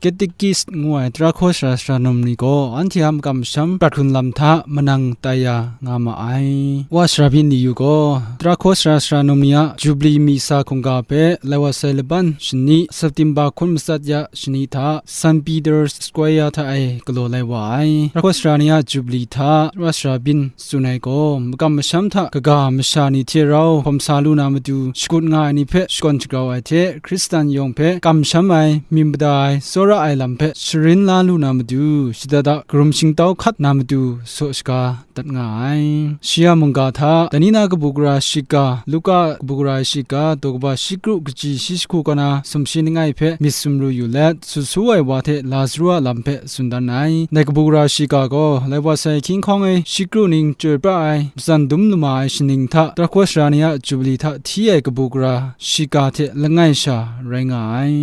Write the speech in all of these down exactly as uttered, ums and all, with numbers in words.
Katekis ngu ai tara hkaw sara sara num ni gaw anhte a makam masham prat hkrun lam hta manang tai ya nga ma ai. Wa sara byin ni yu gaw, tara hkaw sara sara num ni a Jubli mi sa hkungga hpe lai wa sai laban shani, September hkun matsat ya shani hta, San Peter Square hta e galaw lai wa ai. Tara hkaw sara ni a Jubli hta wa sara byin tsun ai gaw, makam masham hta kaga masha ni hte rau hkawm sa lu na matu, shakut nga ai ni hpe shakawn shagrau ai hte, Hkristan yawng hpe kamsham ai, myit mada ai, tsawra ai lam hpe sharin la lu na matu, shada da karum shingtau hkat na matu, saw shaga dat nga ai. Shi a mungga hta, dai ni na kabu gara shiga, Luka kabu gara shiga, daw kaba shi kru kaji shi jahku kaw na sumshi langai hpe myit sumru yu let, sut su ai wa hte Lazaru a lam hpe tsun dan ai. Dai kabu gara shiga gaw, lai wa sai ahkying hkawng e shi kru ning chyoi pra ai, matsan dum lama ai shaning hta, tara hkaw sara ni a Jubli hta hti ai kabu gara shiga hte langai sha rai nga ai.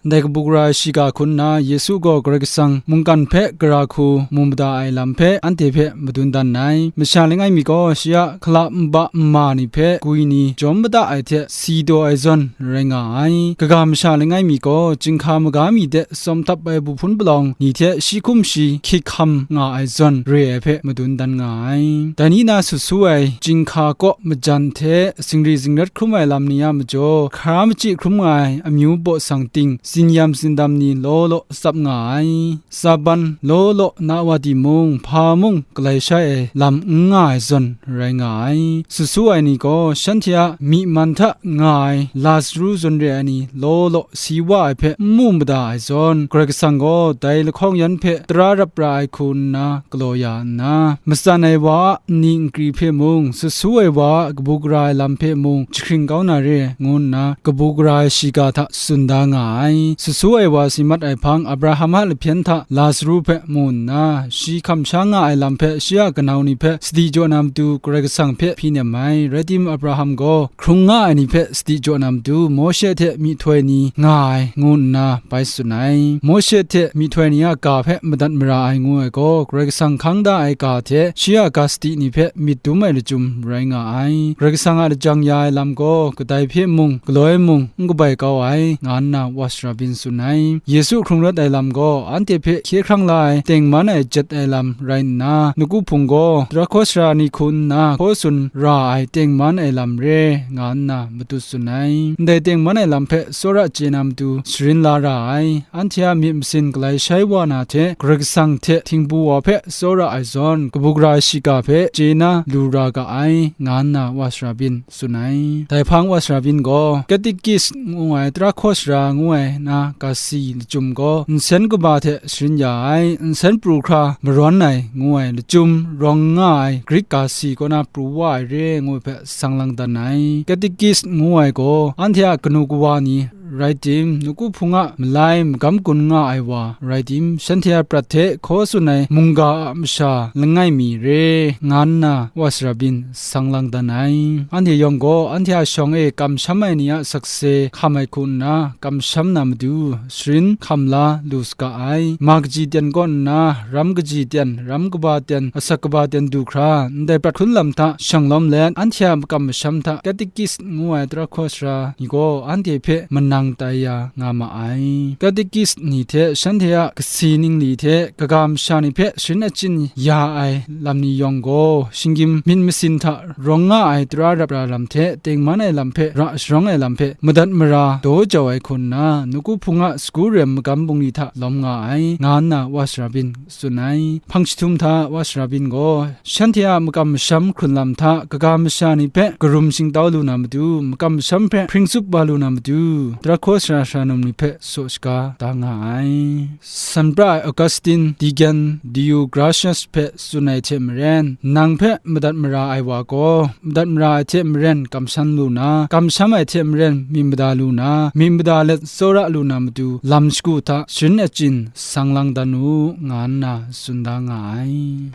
Dai kabu gara shiga hku nna, Yesu gaw Karai Kasang mungkan hpe gara hku mu mada ai lam hpe anhte hpe madun dan ai. Masha langai mi gaw shi a hkala nba nma ni hpe gwi ni jawm mada ai hte si daw ai zawn rai nga ai. Kaga masha langai mi gaw chyinghka maga mi de tsawm htap ai buhpun palawng ni hte shi hkum shi hkyik hkam nga ai zawn re ai hpe madun dan nga ai. Dai ni na sut su ai chyinghka kaw majan hte zingri zingrat hkrum ai lam ni a majaw, hkara machyi hkrum nga ai amyu baw sang ting, zinyam zindam ni law law tsap nga ai. Tsaban law law na wa timung, hpa mung galai shai ai lam n nga ai zawn rai nga ai. Sut su ai ni gaw shanhte a myi man hta nga ai Lazaru zawn re ai ni law law si wa ai hpe n mu mada ai zawn, Karai Kasang gaw dai lahkawng yan hpe tara rap ra ai hku nna galaw ya nna, matsan ai wa a nni nkri hpe mung, sut su ai wa a kabu gara ai lam hpe mung jahkring kau na re, ngu nna kabu gara ai shiga hta tsun da nga ai. Sut su ai wa si mat ai hpang, Abraham a lahpyen hta Lazaru hpe mu nna, shi hkamsha nga ai lam hpe shi a kanau ni hpe sadi jaw na matu Karai Kasang hpe hpyi nem ai. Rai tim, Abraham gaw hkrung nga ai ni hpe sadi jaw na matu, Mawshe hte myihtoi ni nga ai, ngu nna bai tsun ai. Mawshe hte myihtoi ni a ga hpe madat mara ai ngu ai gaw, Karai Kasang hkang da ai ga hte shi a ga sadi ni hpe myit dum ai lachyum rai nga ai. Karai Kasang a lajang ya ai lam gaw kadai hpe mung, galoi mung n kabai kau ai, nga nna wa sara byin tsun ai. Yesu hkrung rawt ai lam gaw anhte hpe hkye hkrang la ai tengman ai jet ai lam rai nna, nawku hpung gaw tara hkaw sara ni hku nna hkaw tsun ra ai tengman ai lam re, nga nna matut tsun ai. Ndai tengman ai lam hpe tsawra chye na matu sharin la ra ai. Anhte a myit masin galai shai wa na hte, Karai Kasang hte htingbu wa hpe tsawra ai zawn, kabu gara shiga hpe chye na lu ra ga ai, nga nna wa sara byin tsun ai. Dai hpang wa sara byin gaw, Katekis ngu ai, tara hkaw sara ngu ai na ga si lachyum gaw, nsen kaba hte sharin ya ai, nsen pru hkra marawn ai ngu ai lachyum rawng nga ai Grik ga si kaw na pru wa ai re, ngu ai hpe sang lang dan ai. Katekis ngu ai gaw, anhte a kanu kawa ni rai tim, nawku hpung a malai magam gun nga ai wa rai tim, shanhte a prat hte hkaw tsun ai mungga a masha langai mi re, nga nna wa sara byin sang lang dan ai. Anhte yawng gaw anhte a shawng e kamsham ai ni a sakse hkam ai hku nna kamsham na matu, sharin hkam la lu saga ai. Ma kaji ten kaw nna, ram kaji ten, ram kaba ten, asak kaba ten du hkra, ndai prat hkrun lam hta shanglawm let, anhte a makam masham hta Katekis ngu ai tara hkaw sara ni gaw anhte hpe manang tai ya nga ma ai. Katekis ni hte shanhte a kasi ningli hte kaga masha ni hpe sharin achyin ya ai lam ni yawng gaw, shinggyim myit masin hta rawng nga ai tara rap ra lam hte tengman ai lam hpe ra sharawng ai lam hpe madat mara daw jau ai hku nna, nawku hpung a sagu rem magam bungli hta lawm nga ai, nga nna wa sara byin tsun ai. Hpang jahtum hta wa sara byin gaw, shanhte a makam masham hkrun lam hta kaga masha ni hpe karum shingtau lu na matu, makam masham hpe hpring tsup wa lu na matu, tara hkaw sara sara num ni hpe saw shaga da nga ai. San pra ai Augustine Deacon Deogratias hpe tsun ai hte maren, nang hpe madat mara ai wa gaw, madat mara ai hte maren kamsham lu na, kamsham ai hte maren myit mada lu na, myit mada let tsawra lu na matu, lam shagu hta sharin achyin sang lang dan u, nga nna tsun da nga ai.